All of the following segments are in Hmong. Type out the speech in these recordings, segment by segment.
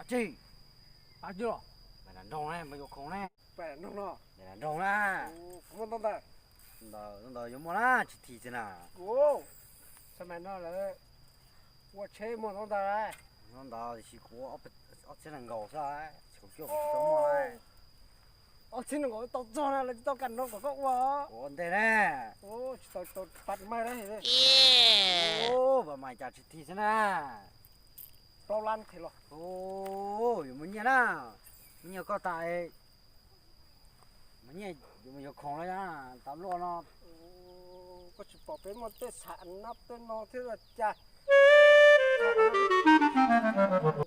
Tseg, pab tseg los. Nram nroog na, mus yuav khoom na. Nram nroog no. Nram nroog na. Kuv muaj ntaub ntawv. Ntaub ntawv yuav muaj na, tsis thim xwb na. Xam mais no lawv ua tsheb muaj ntaub ntawv. Ntaub ntawv tiam sis kuv ob txhiab nees nkaum xwb, tsis kaum cuaj kuv tsis tau muaj na. Ob txhiab nees nkaum tau txog na, lawv tsis tau kam nrog kom koj ua. Ua ntej na. Tsis tau, tsis tau pab mais na. Pab mais cas tsis thim xwb na. Plaub lab them los. Yuav muaj nyiaj na. Muaj nyiaj koj tas, muaj nyiaj yuav mus yuav khoom los yog tas luaj no. Koj tsis pom peb muaj tej xav nab tej no thiab los cas?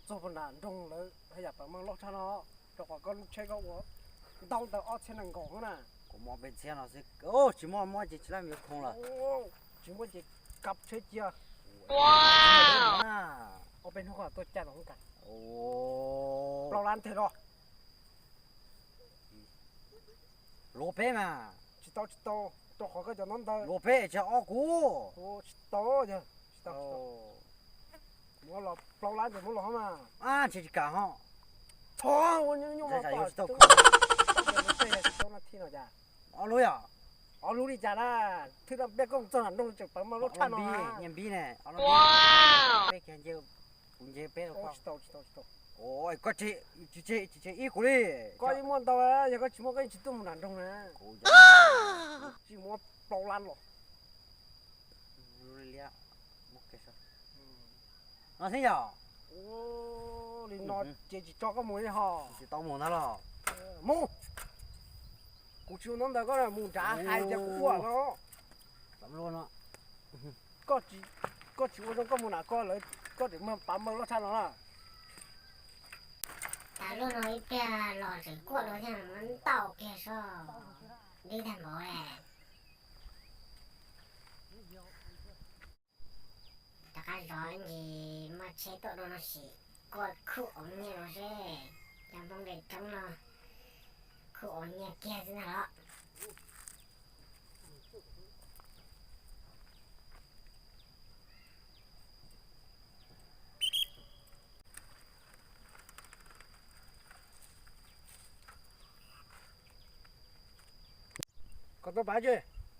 Txog puag nram nroog lawv haj yam pab meej loj tshaj no, rau qhov koj lub tsheb koj ua ntaub ntawv ob txhiab nees nkaum na. Kuv muaj ob peb txhiab no xwb, tsis muaj, muaj ces tsis laj mus yuav khoom lawm. Tsis muaj ces kab tsheb cia. Ob peb hnub koj tuaj caij los kam. Plaub lab them los. Luag peb mas. Tsis tau, tsis tau, rau qhov koj cov ntaub ntawv. Luag peb tsis ob kuv. Tsis tau, tsis tau, tsis tau. Muab los plaub lab ces muab los mas. Ab, ntshe tsis kam ho. Thov ua nyuaj nyuaj mas tsis tau. Tsis tau na thib no cas. Ob lub yom. Ob lub li cas na. Thwb rau peb koj txog nram nroog tseem pawv mas lub thaj no. Nyiaj npib ne. Peb kiag nce, kuv nce peb. Tsis tau, tsis tau, tsis tau. Koj tsis, tsis tseg ib kuv li. Koj yeej muaj ntau, yog koj tsis muaj koj yeej tsis tuaj mus nram nroog na. Tsis muab plaub lab los. No xwb yom. Li no ces tsis tso koj mus li ho. Tsis tau mus ntag los. Mus. Kuv tsis ua ntaub ntawv koj mus nrad hais tias kuv ua no. Koj tsis ua zoo koj mus nram koj lawv, koj tseem muag pav mawg loj tshaj no na. Tas luaj no ib pliag los tseem kuaj dua thiab, ntau kiag soj, dib tag npaum li. Rov qab zov ib ntsis muaj tsheb tuaj dua no sim kuaj khuj auv nyiaj no seb, cov nplooj npe roob no khuj auv nyiaj kiag xwb ntag los. Koj tuaj pab tsi?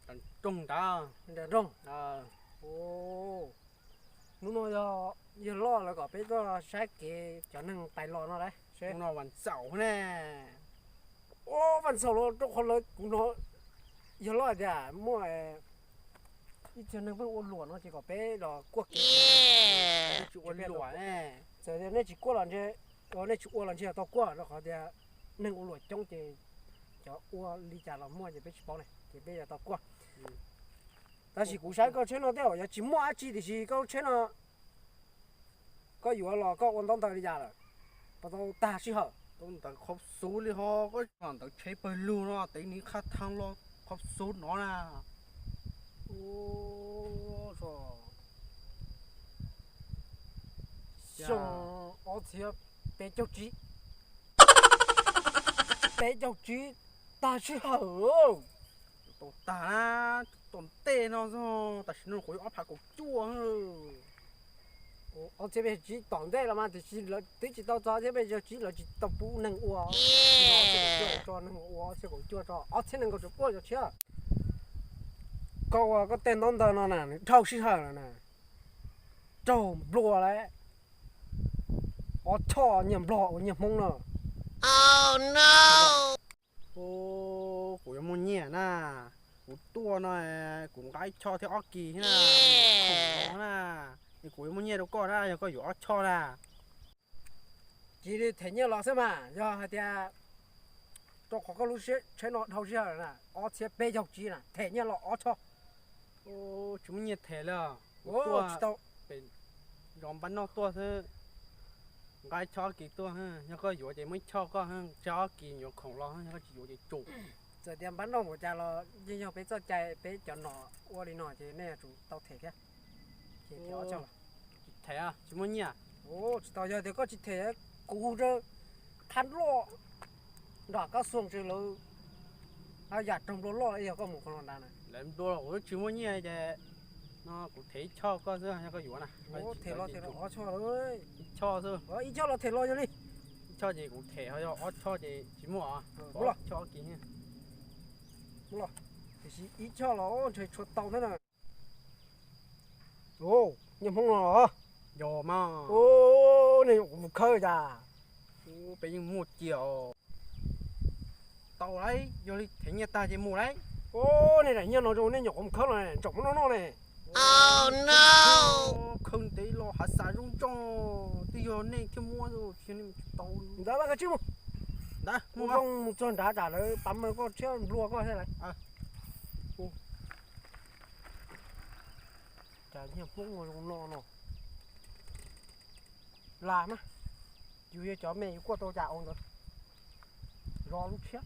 Nram nroog ntawd. Nram nroog. Hnub no yog, yog loj lawv kom peb tuaj saib kev cov neeg tais los no lauj. Hnub no vas xaum ne. Ua vas xaum los rau qhov lawv kuv hnov yog loj tias muaj ib txhia neeg pheej ua luam no ces kom peb los kuaj kev. Tsis ua luam ne. Txawm tias nej tsis kuaj los ntshe, nej tsis ua los ntshe yuav tau kuaj rau qhov tias neeg ua luam coob ces cov ua li cas los muaj ces peb tsis paub ne ces peb yuav tau kuaj. Tab sis kuv saib koj tsheb no tej zaum yuav tsis muaj dab tsi tiam sis koj tsheb no koj yuav los koj ua ntaub ntawv li cas lawm? Puas tau tag sij hawm? Ntaub ntawv qhov xub li ho, koj ntawv tsheb pawg lug no tev nws qhab thaj los qhov xub no na. Xyoo ob txhiab peb caug tsib, peb caug tsib tag sij hawm. Tau tag na, tau ntej no xwb, tam sim no kuv yuav ob phav kaum cuaj. Ob txhiab peb caug tsib tom ntej los mas tiam sis lawv twb tsis tau txog ob txhiab peb caug tsib, lawv tsis tau pub neeg ua. Tso neeg ua ob txhiab kaum cuaj tso, ob txhiab nees nkaum tseem kuaj cov tshiab. Koj ua koj tej ntaub ntawv no na nws dhau sij hawm lawm na. Raug nplua lawm. Ob choj nyiaj Nplog ua nyiaj Hmoob no. Kuv yuav muaj nyiaj na, kuv tuaj no, kuv nqa ib choj thiab ob kis na, khoom no na, es kuv yuav muaj nyiaj rau koj na yog koj yuav ob choj na. Cia li them nyiaj los xwb mas, yog hais tias rau qhov koj lub tsheb no dhau sij hawm na, ob txhiab peb caug tsib na, them nyiaj los ob choj. Tsis muaj nyiaj them li os. Kuv tuaj pem zos npab noj tuaj xwb, nqa ib choj ob kis tuaj, yog koj yuav ces muab ib choj koj, tseg ob kis yuav khoom los, yog koj tsis yuav ces tsum. Txawm tias npab noj npaum cas los yeej yog peb txoj cai, peb cov nom ua li no ces nej yuav tsum tau them thiab. Them ob choj los. Tsis them, tsis muaj nyiaj. Tsis tau, yog tias koj tsis them, kuv hu rau thab loj nram kab xuas tsev lawv haj yam raug nplua loj yog koj mus qhov no nrad na. Lawv nplua los kuv twb tsis muaj nyiaj ces no kuv them ib choj koj xwb, yog koj yuav na. Them los them los ob choj lawm. Ib choj xwb. Ib choj los them los yog li. Choj ces kuv them, ho yog ob choj ces tsis muaj os. Ob choj kis. Tiam sis ib choj los ntshe tshua tau thiab na. Nyiaj Hmoob no los. Yog mas. Nej nyuam qhuav mus khawb cas? Peb yeej muaj cia os. Tau lauj, yog li them nyiaj tag ces mus lauj. Nej daim nyiaj no zoo nej nyuam qhuav mus khawb los ntsaum muab noj noj ne. Khawb ntev los hav xav zoo zoo, twb yog nej thiaj muab, tsis yog nej mus tsis tau. Ntawd mas koj tsij mus. Ntawd mus zoo mus txog nrad tsam lawv pam mas koj tshiab nplua koj thiab lawm. Cas nyiaj Hmoob ua zoo no no. Las mas, yus yog cov me yus kuaj tau cas ua ntawd. Zov lub tshiab.